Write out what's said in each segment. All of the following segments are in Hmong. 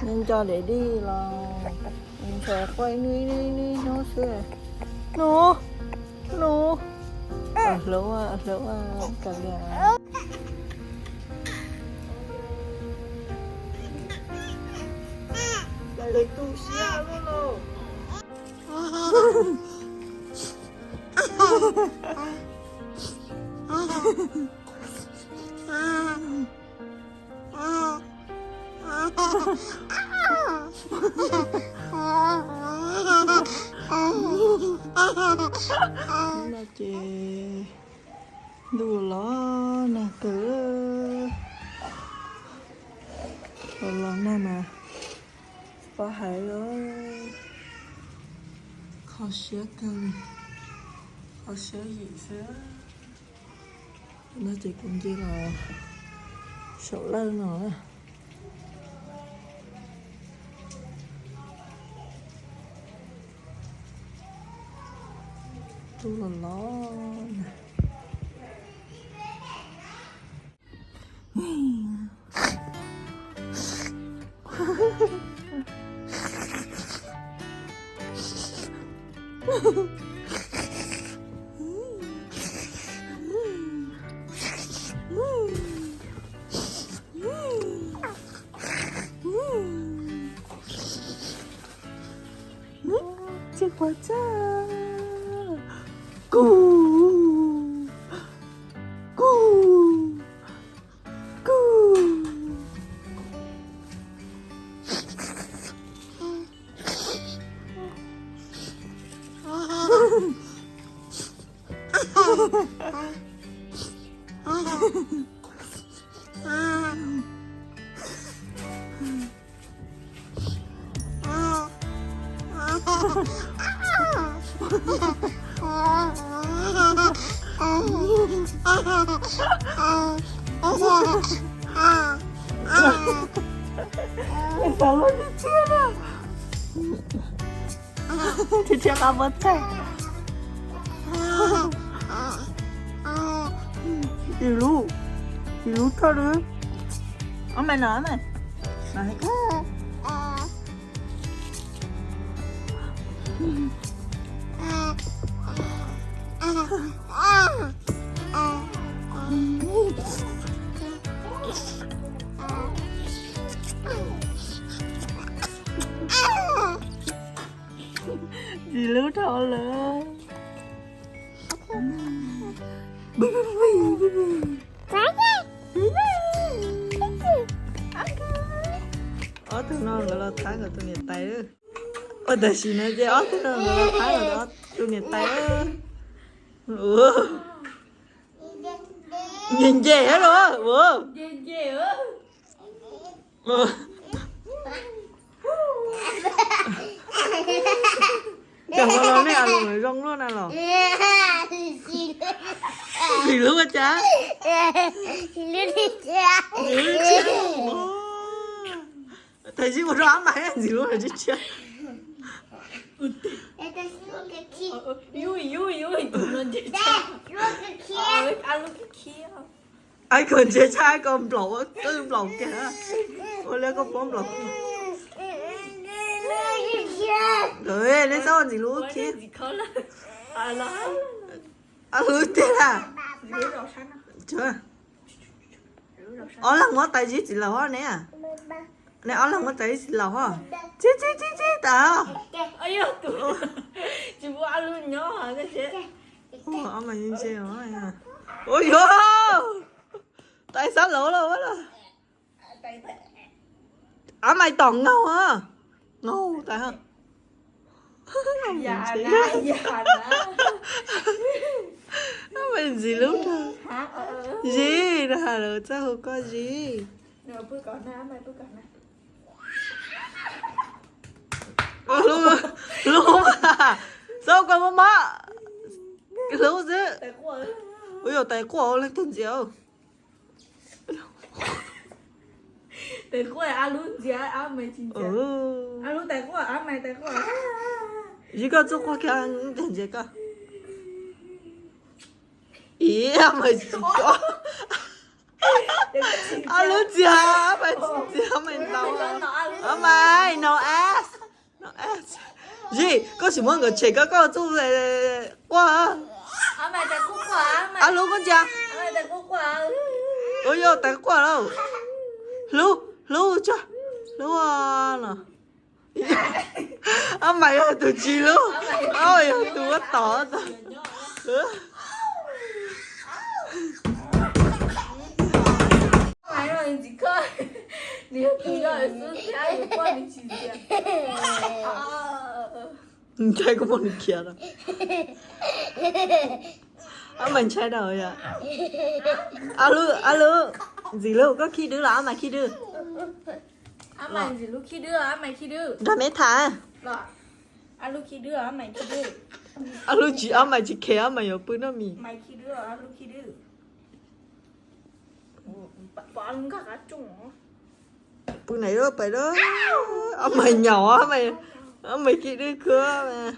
Nco deb dij los ntshai quaj ib hnub ib hnub xwb. Hnub, hnub, hlub, hlub ka li. No ces ntuj los nag kawg, los los nag mas pab hais los kho siab kawg, kho siab yim xwb. No ces kuv nce los saum lawj no na. Ntuj los los na. Tsis quav txaj. Kub, kub, kub. Tib txhia qab muab txhaij. Ib lub, ib lub thawj lub. Ob me no, ob me no. Ntxim hlub dhau lawm. Ob tug no nkawd los thab nkawd tus niam tais. Ua tam sim no ces ob tug no nkawd los thab nkawd tus niam tais. Nce nce los. Cov no los nej a los zoo luaj na los. Ntxim hlub ua cas? Tab sis ua rau ab mais ntxim hlub ntsis tshiab. Ab koj ntsia tshaj koj nplaum, koj nplaum kiag. Ua li koj pob nplaum. Nej txhob ntxim hlub khib. Ab hlub tiag na. Ob leeg muab tais zib txiv laus hos ne. Nej ob leeg muab tais zib txiv laus hos. Txib txib txib txib tas. Ua mas ntse. Ua yuav tais xab laus los. Ab mais tom ngaug, ngaug tais. Ab mais ntxim hlub. Zib, rau lawv txawj hu koj Zib. Hlub, hlub, txhob koj mob mob. Hlub xwb. Ua yog tais quaj leej twg ntxias. Tais quaj ab lub ntxias, ab mais tsis ntxias. Ab lub tais quaj, ab mais tais quaj. Zib koj txhob quaj kiag, leej twg ntxias koj. Ib, ab mais tsis koj. Ab lub ntxias, ab mais tsis ntxias, ab mais ntau. Ab mais Zis, koj tsis muab nkawd tshem, koj koj txuj quaj. Ab lub koj ntsia. Ua yog tais quaj lauj. Hlub, hlub tso, hlub no. Ab Maiv yog tus tsis hlub, ab yog tus ua tom. Ntshai kuv muab nws khiav lawm. Ab Maiv ntshai dab tsi yom. Ab Lub, ab Lub, ntxim lub, koj khib dwb los ab Maiv khib dwb? Nrog me tham. Ab Lub tsis, ab Maiv tsis kheev, ab Maiv yuav pw noj mis. Pw na, pais lawm. Ab Maiv nyaum, ab Maiv khib dwb kawg.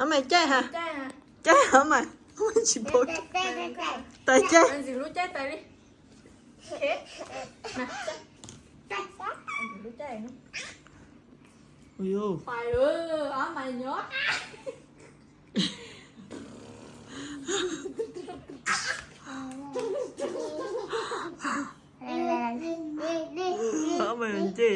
Ab Maiv caij ha, caij ab Maiv, ab Maiv tsis paub. Tais caij. Ab Maiv nce.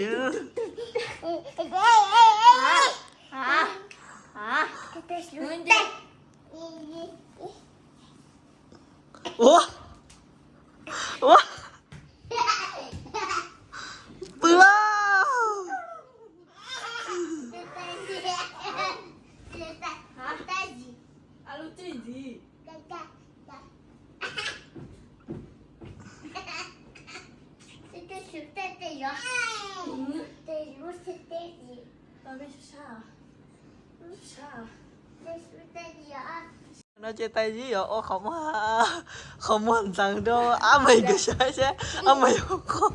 Ua, ua, pw lauj. No ces tais zib yuav ua qhov muag, qhov muag ntxeev rau ab Maiv nkawd saib seb ab Maiv yuav qhov.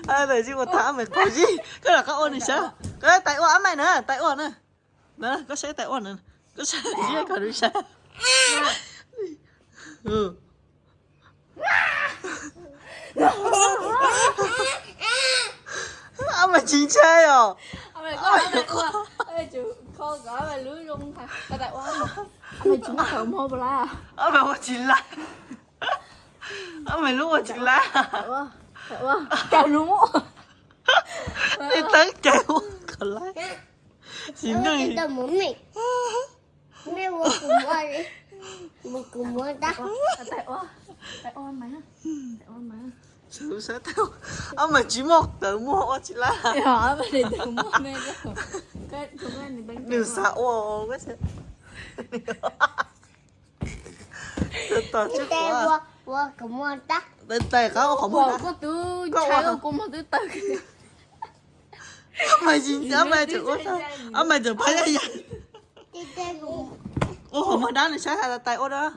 Tais zib ua tag ab Maiv qhov zib, koj rov qab ua nws saib. Koj tais ua ab Maiv na, tais ua na. Koj saib tais ua na, koj saib zib kom nws saib. Ab Maiv tsis ntshai os. Ab Maiv ua tsis laib. Ab Maiv lub ua tsis laib. Tej teeb cai ua kom laib. Sim neej. Ab Maiv tsis muaj tawv muag ua tsis laib. Nws xav ua. Tais qab ua qhov muag, koj ua. Ab Maiv tsis, ab Maiv tseem ua, ab Maiv tseem phab yaj yaj. Ua qhov muag dab nws saib, tais ua dab.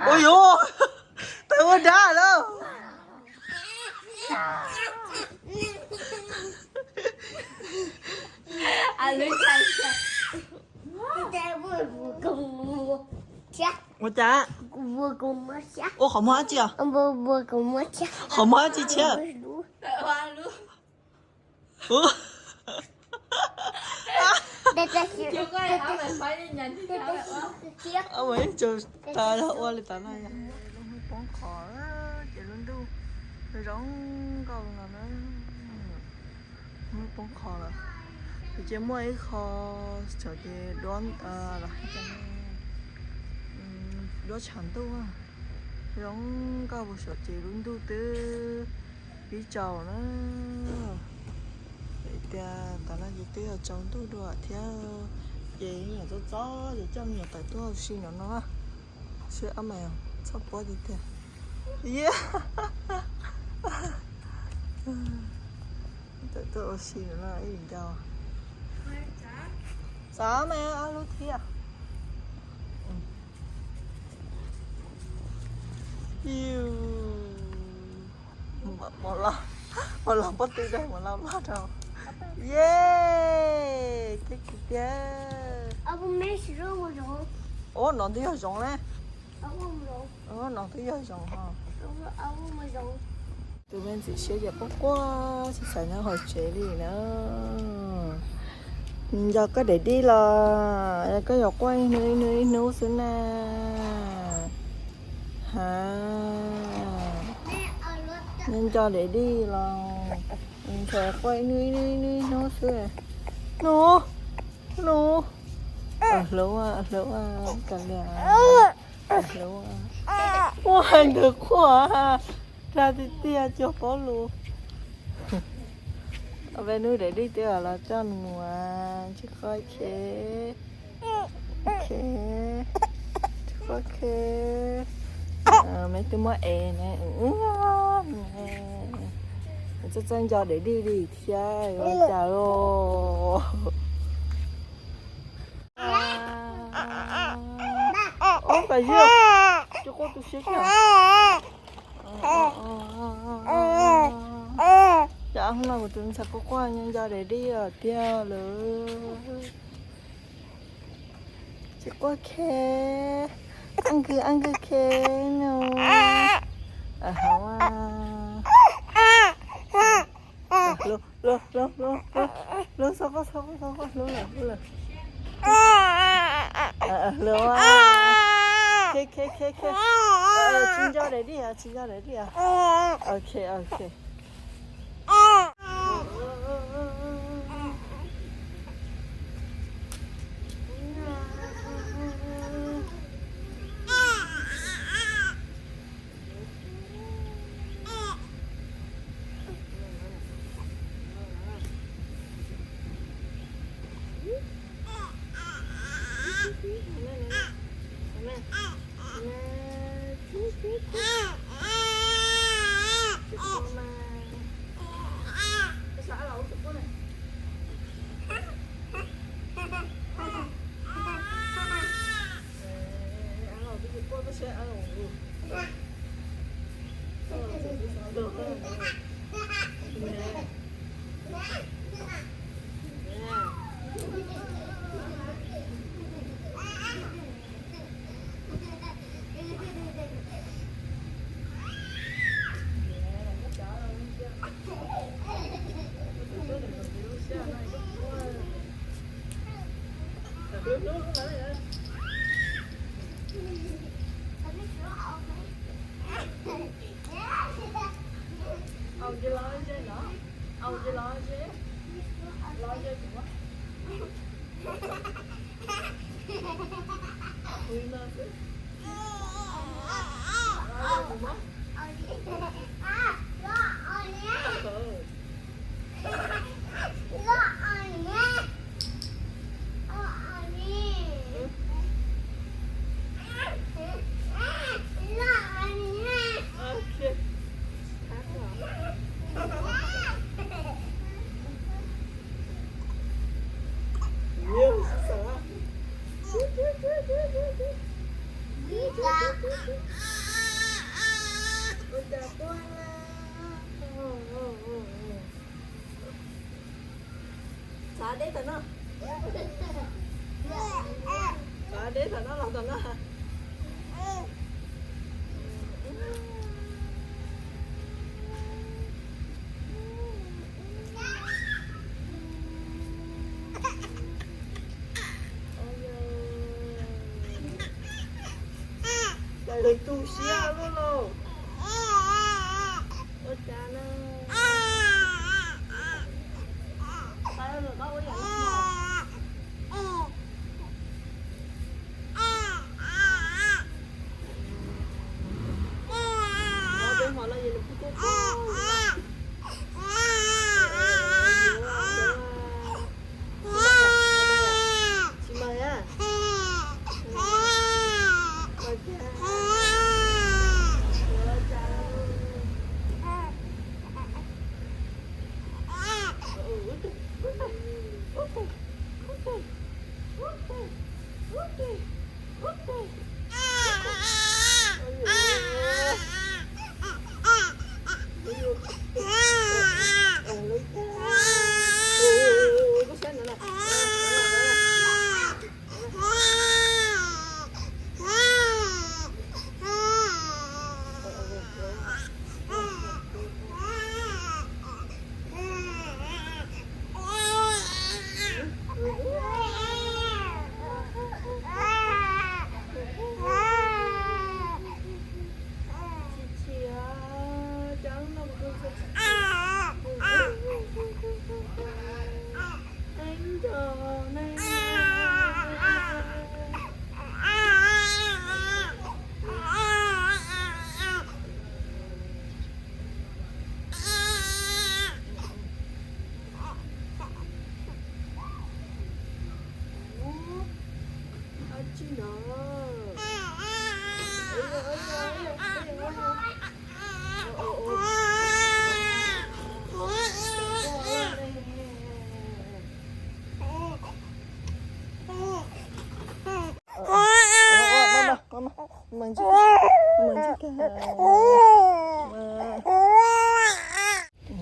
Ua yus, tais ua dab lawm. Ua cas? Ua qhov muag dab tsi os? Qhov muag dab tsi thiab? Ab Maiv tsaug tas ua li tas no yom. Poob qho, ces lub ntuj zoo nkauj no na. Poob qho lawm. Ces muaj ib qho txawm ces duab, duab tshav ntuj zoo nkauj puag saum ces lub ntuj twb pib tsaus na. Tias tas no ces twb yuav tsaus ntuj dua thiab. Ces me nyuam txob txob ces coj me nyuam tawm tuaj ua si no no na. Seb ab Maiv txhob puab tiag tiag. Tawm tuaj ua si no no ib ncau. Xav me ab lub thiab. Mus los pob tw dag mus los mog rau. Ye, keb kis tiag. Ub, no twb yog zoov ne. No twb yog zoov ho. Tus me ntxim siab ces quaj quaj tsis xav nyob hauv tsev li na. Nco koj daim dij los koj yuav quaj ib hnub ib hnub ib hnub xwb na. Ha, nco daim dij los ntshai quaj ib hnub ib hnub ib hnub xwb. Hnub, hnub, hlub, hlub, kav liam, hlub. Ua ntawd quaj dag tiag tiag cuag pob lus. Ob peb hnub daim dij twb los coj nws mus tsis quaj khe, tsis quaj khe. Me twb muab ev ne, txawj txawj nco daim dij li thiab ua cas os. Ob, koj yog, tsis quaj tu siab kiag. Cas hnub no kuv tus ntxhais quaj quaj nyob nco daim dij os tiag lawm. Tsis quaj khe, ab nkws ab nkws khe no. Hlub, hlub, hlub, hlub, hlub, hlub, txhob quaj, txhob quaj, txhob quaj, hlub lawm, hlub lawm. Hlub, khe, khe, khe, khe. Tsis nco daim dij, tsis nco daim dij. Ok, ok. Txav deb tau no. Txav deb tau no los tau no. Lawv tu siab luaj lauj. Ua cas na? Tsis no.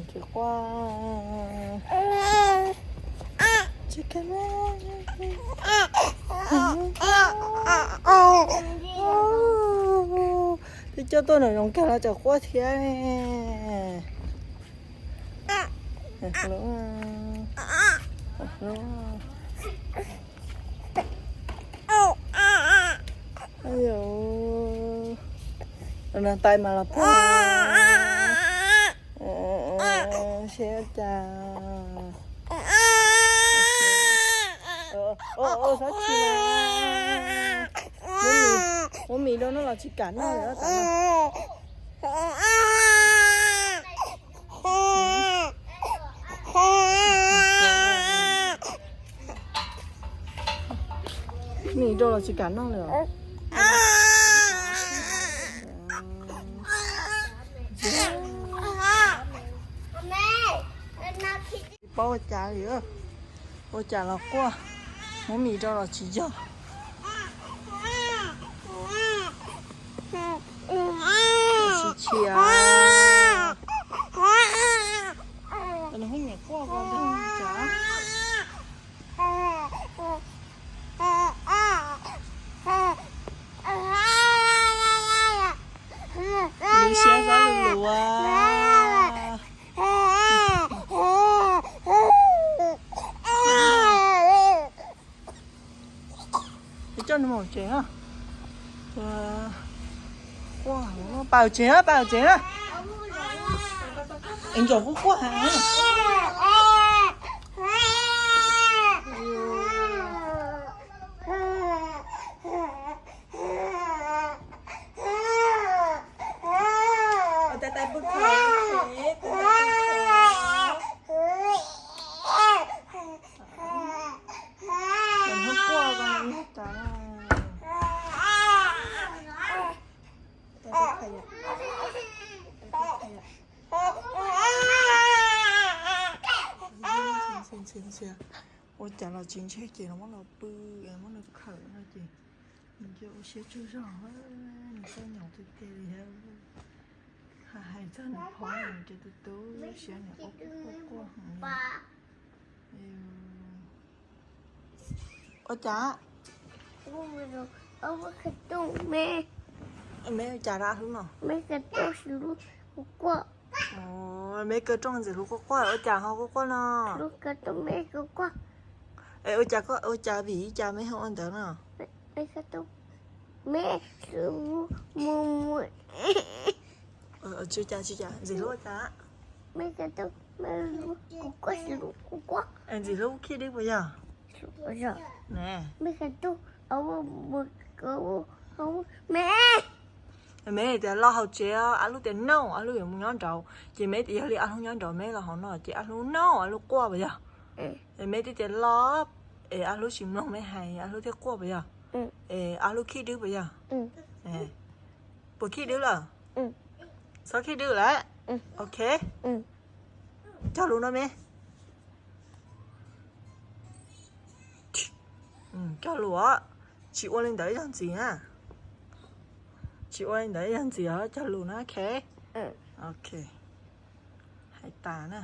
Tsis quaj. Tsis quaj. Twb coj tuaj nram zoov kawg los tseem quaj thiab. Tais mas los pog. Seb cas. Txhob chim mas. Muab mis rau noj los tsis kam noj li. Mis rau los tsis kam noj li. Tsis paub ua cas li, ua cas los quaj, muab mis rau los tsis yog. Tsis chim. Nws hu nyiam quaj ko, cas. Lub siab xav lus lus. Coj nws mus tsev na. Quaj, pab tsev na, pab tsev na. Es ntsaum quaj quaj heev. Tais tais pw khaum, tais tais pw khaum. Tais tais quaj ko, tais tais. Ua cas los tsis ntshe ces los muab los pw, muab los khawm no ces nws cia ua siab tsaug zog, nws txawj nyoos tiag tiag li thiab. Hais txog nws phob nws ces tu tu siab, nws quaj quaj quaj heev li. Ua cas? Me ua cas rau hlub no? Me kaw rooj ntxim hlub quaj quaj, ua cas ho quaj quaj no? Ua cas, ua cas vim li cas me ho ua ntawd no? Tsis ua cas, tsis ua cas, ntxim hlub ua cas? Ntxim hlub khib dwb puas yog? Me tias los hauv tsev, a hlub tias no, a hlub yuav mus nyob nraud, ces me tias yog li a hlub nyob nraud me los hauv no ces a hlub no, a hlub quaj puas yog? Es me twb tias los, es a hlub tsis mloog me hais, a hlub thiaj quaj puas yog? Es a hlub khib dwb puas yog? Puas khib dwb lawm? Txhob khib dwb lawm. Ok. Cog lus no me. Cog lus os. Tsis ua li ntawd ib zaug ntxiv na. Tsis ua li ntawd ib zaug ntxiv os, cog lus na, ok. Ok. Hais tas na.